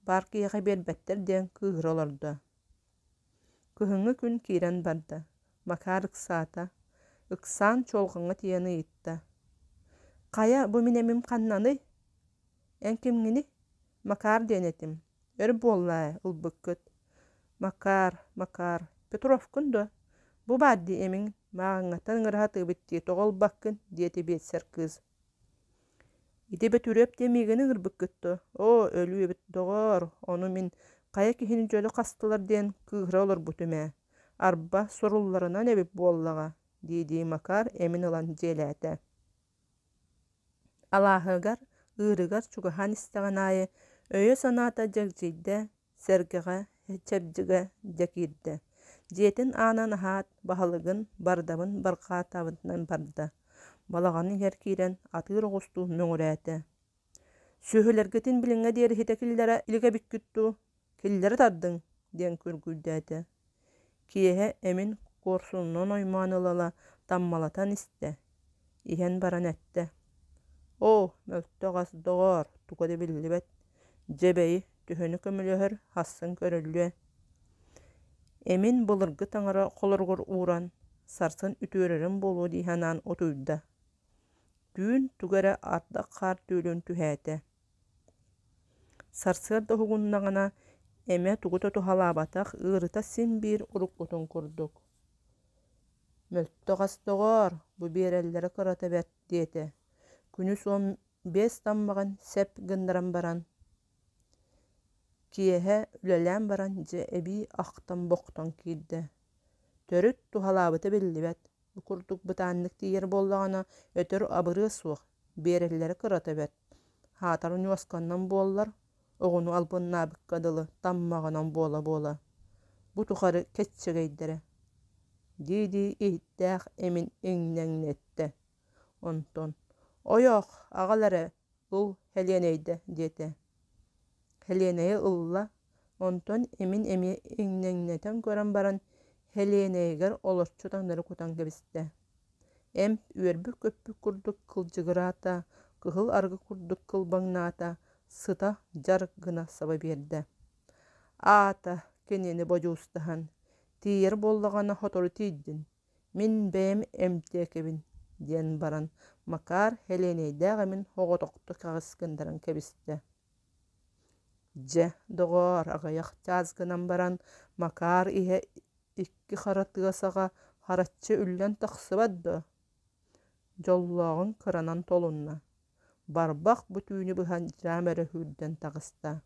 баар киһиэхэ биэрбэттэр диэн кыыһыра олордо. Кыһыҥҥы күн киирэн барда, Макар ыксаата, ыксаан чуолҕаҥҥа тиийэн ыйытта: «Хайа, бу мин эмим ханнаный? Эн кимҥиний? Макар диэн этим, өр буолла ээ, ылбыккыт. Макар, Макар, Петровкун дуо? Бу баар дии эмиҥ, мааҕыҥҥаттан ыҥыра сатыыбыт дии, тоҕо ылбаккын? диэтэ биэлсэр кыыс. Ити Бөтүрүөп диэн миигин ыҥырбыккыт дуо? Оо, өлүү эбит доҕоор, ону мин хайа киһини дьөлө хастылар диэн кыыһыра олорбутум ээ. Арба, сурулларынан эбит буоллаҕа, дии-дии Макар эмин ылан дьиэлээтэ. Алааһыгар, ыырыгар чугаһаан истэҕин аайы өйө-санаата дьэгдьийдэ, сэргэҕэ, чэбдигэ дьэ киирдэ. Дьиэтин аанын аһаат, баһылыгын, бардабын барҕаатабытынан барда. Балаҕан иһэр киирэн атыыр оҕустуу мөҥүрээтэ: «Сүөһүлэргитин билиҥҥэ диэри ситэ киллэрэ илик эбиккит дуу, киллэрэ тардыҥ» диэн күргүйдээтэ. Киэһэ эмин куорсунунан оймоон ыла-ыла таммалатан истэ, иһэн баран эттэ: «Оо, мөлтөх ас доҕоор, туга да биллибэт, дьэ бэйи, төһөнү көмөлөһөр, сарсын көрүллүө». Эмин былыргы таҥара холоругар ууран, сарсын үтүөрэрим буолуо дии санаан утуйда. Түүн тугу эрэ ардах-хаар түүлүн түһээтэ. Сарсыарда уһугуннаҕына, эмэ тугу да туһалаабатах ыарыыта син биир уруккутун курдук. «Мөлтөх ас доҕоор, бу биэрэллэрэ кырата бэрт» диэтэ. Күнүс 15 таммаҕын сэп гыннаран баран, киэһэ үлэлээн баран дьэ эбии ахтан-бохтон киирдэ. Төрүт туһалаабыта биллибэт, бу курдук бытааннык тиийэр буоллаҕына өтөр абырыа суох, биэрэллэрэ кырата бэрт. Аатар ньуосканнан буоллар, оҕону албыннаабыкка дылы таммаҕынан буола-буола, бу тухары кэччэгэйдэрэ дии-дии иһиттээх эмин иҥнэҥнэттэ. Онтон: «Ойоох, аҕал эрэ, ыл Һэлиэнэйдэ» диэтэ. Һэлиэнэйи ылла, онтон эмин эмиэ иҥнэҥнэтэн көрөн баран Һэлиэнэйигэр олорчу таҥнары кутан кэбистэ. Эмп үөрбүт-көппүт курдук кылдьыгыраата, кыһыл арыгы курдук кылбаҥнаата, сыта дьар гына саба биэрдэ. Аата, кинини бодьуустаһан, тиийэр буоллаҕына сотору тиийдин, мин бэйэм эмтиэкэбин диэн баран Макар Һэлиэнэйдээх эмин оҕотохто кэҕис гыннаран кэбистэ. Дьэ, доҕоор, аҕыйах чаас гынан баран Макар иһэ икки хара тыа саҕа хараччы үллэн тахсыбат дуо? Дьоллооҕун кыранан толунна, барбах бу түүнү быһа дьаам эрэ сүүрдэн таҕыста.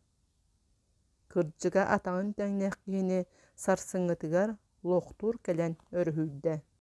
Кырдьыга атаҕын тэҥнээх киһини сарсыҥҥытыгар луохтуур кэлэн өрүһүйдэ.